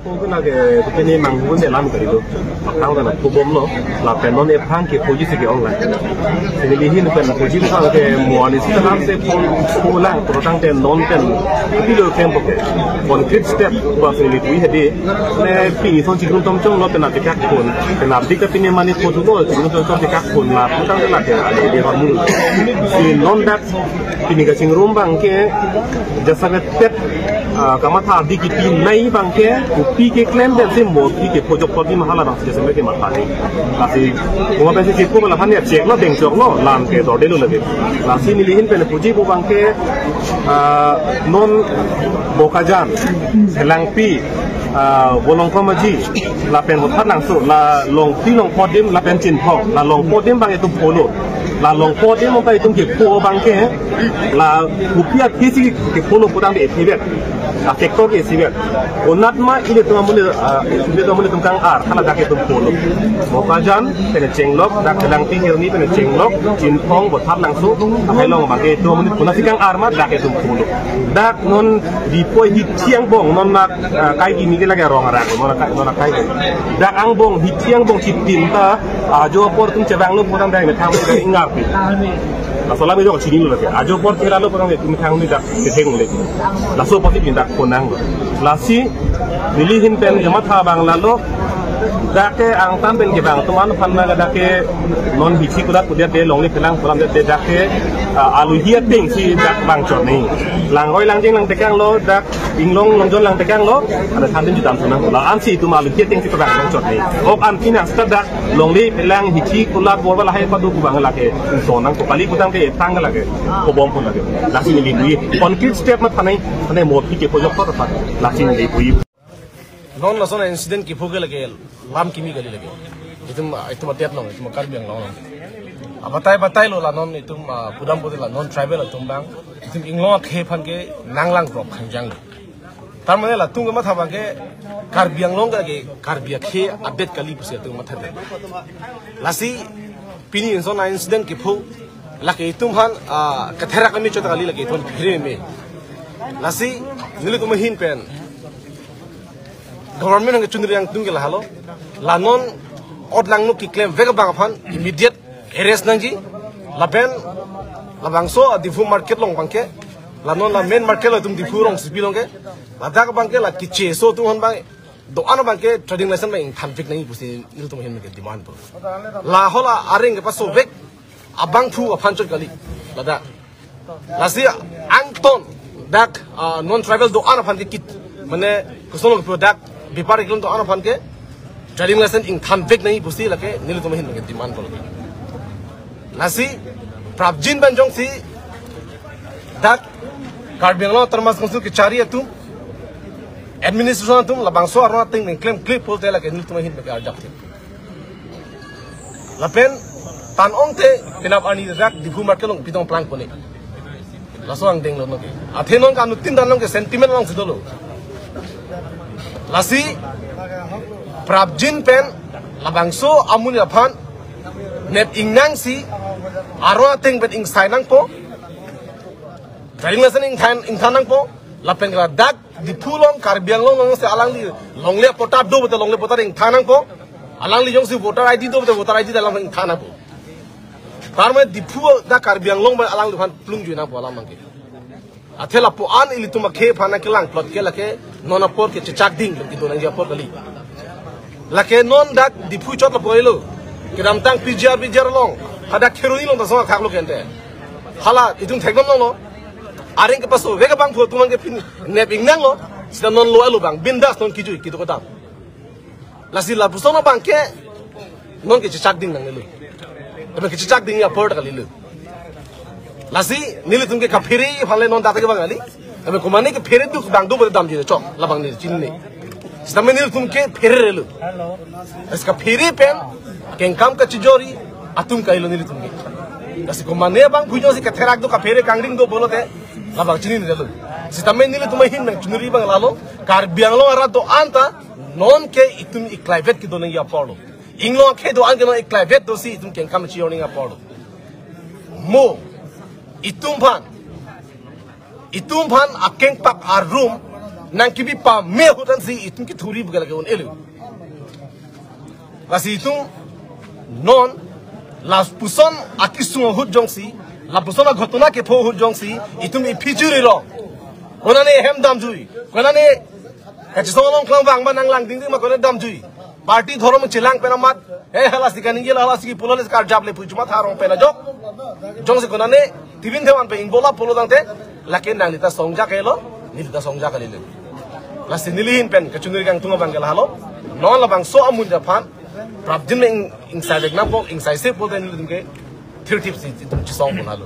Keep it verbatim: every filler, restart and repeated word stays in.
Ko na ke pini manghu de lam kari do. Aphrang ta na pubom lo, lapen non ephrang ke puji si ke-ong la. Neli hin pen puji sang ke mo ani si lam si pon pulang, putangte non pen pilo pen poke. Concrete step ba si neli pui hedi. Ne pini son chikrum tom chong lo pen na tikak pon. Pen abdi ke pini mane putu lo, chikrum tom chong tikak pon la, putangte la ke ade de hormu. Si non dak pini kachingrum abang ke jasa ke tet, ah, kamatha abdi kipi nai abang ke, kopi keklem pen si mo pi ke pojok podi mahala abang si jasa ke matha ni. Lasi, mo pen si chipu bala han ya chek lo, deng chok lo, lam ke dorde lo lagi. Lasi neli hin pen puji pu abang ke, ah, non Bokajan, Selangpi, ah, Bolongkom Aji, lapen Bothatlangso, la Longpi Longpo adim, lapen Chinthong, la Longpo adim abang itum polo. La Longpo adim abang itum ke po abang ke, la kopi akhei si ke polo putangte isi vet. A sector ke isi vet. Konat ma ilitum amonit, ah, ilitum amonit atum kang-ar, hala dak itum polo. Bokajan, pen Chenglok, dak Selangpi Hirni, pen Chenglok, Chinthong, Bothatlangso, ahai along abang ke itum amonit konat si kang-ar ma, dak itum polo. Dak non Diphu hithi angbong, non nak, ah, kai kimi ke lagi arong arak, non nak, non nak kai ke. Dak angbong, hithi angbong chitim ta, ajo apor atum chevang lo putangte methang ke ingarpi. Laso alam itum chinilo lagi. Ajo apor kela lo putangte methang ni dak ketheng le. Laso apor si pindak ponang. Lasi, neli hin pen kamatha abang lalo, dak ke angtan pen kevang atum aphan na dak ke non hithi kulat kudiat de longle phelang kulam de dak ke, ah, aluhi ateng si dak vangchot ni. Langroi langjeng lang tekang lo, dak inglong longjon lang tekang lo, ada thandin jutam sunang lo. Ansi itum aluhi ateng si dak vangchot ni. Ok ansi na sta dak longle phelang hithi kulat bor bala hai padu kubang lake. Sonang ko kali putangte tang lake. Pubom pon lake. Lasi neli pui. Concrete step matha nai, ane mo pi ke pojok to ta. Lasi neli pui. Non lason incident kiphu ke lake lam kimi kali lake. Itum, itum atiat long, itum Karbi Anglong long. Abatai batai lo la non itum, ah, pudam pute la non tribal atum abang. Itum inglong akhei aphan ke nanglang prok khangjang lo. Tar mane latum kamatha abang ke Karbi Anglong ke Karbi akhei abet kali pusi latum matha de. Lasi pini inson a incident kiphu lake itum aphan, ah, ketherak ami chot kali lake itum phere me. Lasi nelitum ahin pen government hang kechun riang tung ke lahalo. La non ot langno keklem vek abang aphan immediate arrest nangji. Lapen labangso a Diphu market along abang ke, la non la main market lo itum Diphu rongsopi along ke, ladak abang ke la keche aso atum aphan abang, do-an abang ke trading license abang ingthan vek nangji pusi nelitum ahin ke demand po. La hala areng kepaso vek abangphu aphan chot kali. Ladak. Lasi angton dak, ah, non tribal do-an aphan ke kit. Mane koson lo dak bepari klon do-an aphan ke trading license ingthan vek nangji pusi lake nelitum ahin ke demand po. Lasi prapjin pen jongsi dak Karbi Anglong Autonomous Council kechari atum, administration atum labangso arong ateng nangklem klemkle pulote lake nelitum ahin ke arjap thip. Lapen tan ong te penap arni rak Diphu market along pitong plang pone. Laso angdeng lo noke. Athe non ka anutin dan along ke sentiment along si dolo. Lasi prapjin pen labangso amonit aphan nep ingnang si arong ateng pen ingsai nangpo. Trading license ingthan, ingthan nangpo. Lapen ke ladak Diphu along, Karbi Anglong along si alangli longle patta do pute longle patta ingthan nangpo. Alangli jongsi voter I D do pute voter I D ta alang ingthan nangpo. Tar mane Diphu dak Karbi Anglong pen alangliphan plungjui nangpo alam abang ke. Athe lapu-an ilitum akhei aphan kelang plot ke lake non apor ke chechak ding lo kedo nangji apor kali. Lake non dak Diphu chot lapu lo. Kedamtang P G R, P G R along. Hadak Kheroni along ta song akhak lo kente. Hala itum theklong lo. Areng kepaso vek abangphu atum aphan ke pini nep ingnang lo. Sita non lo alo abang. Bindas non kijui kitu kodam. Lasi lapuson abang ke non ke chechak ding nangnelo. Tapi ke chechak ding apor ta kalilo. Lasi nelitum ke kaphere aphan le non data ke abang kali. Tapi komane ke phere duk dang duk damji chok labang neli chinine. Sitame nelitum ke phere relo. Lasi kaphere pen kengkam kachijori atum kailo nelitum ke. Lasi komane abangphu jongsi katherak do kaphere kangring do pulote labang chinine relo. Sitame nelitum ahin nangchunri abang lalo Karbi Anglong arat do-an ta non ke itum iklaivet kedo nangji apor lo. Inglong akhei do-an ke non iklaivet do si itum kengkam chijor nangji apor lo. Mo itum aphan, itum aphan akengpak arum nangkebi pame ahut ansi itum kethuri buka lake un-elo. Lasi itum non lapuson akesung ahut jongsi, lapuson aghotona kepho ahut jongsi itum iphi juri lo. Konane hem damjui, konane kachisong along klang bang ba nang langdingding ma konane damjui. Party dhorom chelang pen amat, eh, halasi kaningje, halasi kipulo, halasi karjap le pu chuma tharong pen ajok. Jongsi konane tibin thewan pen ingbola pulo tangte, lake nangli ta songjak helo, neli ta songjak kalilo. Lasi neli ahin pen kachiningri kangtung abang ke lahelo. Non labangso amunja aphan prapjin ing, ingsaivek nangpo, ingsaise pulote nelitum ke thirtip si itum chisongpon halo.